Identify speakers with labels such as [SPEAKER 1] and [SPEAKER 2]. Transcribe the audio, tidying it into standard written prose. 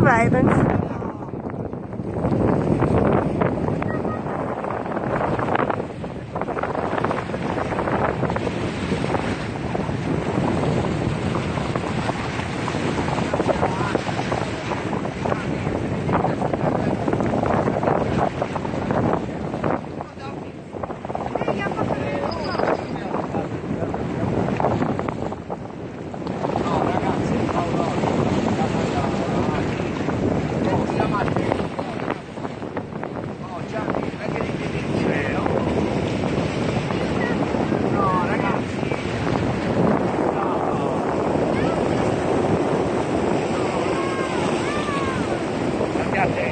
[SPEAKER 1] Ravens.
[SPEAKER 2] No, ragazzi, è pauroso. Oh, chiamate. Oh, Gianni, perché li vedi in cielo? No, ragazzi. No. State attenti.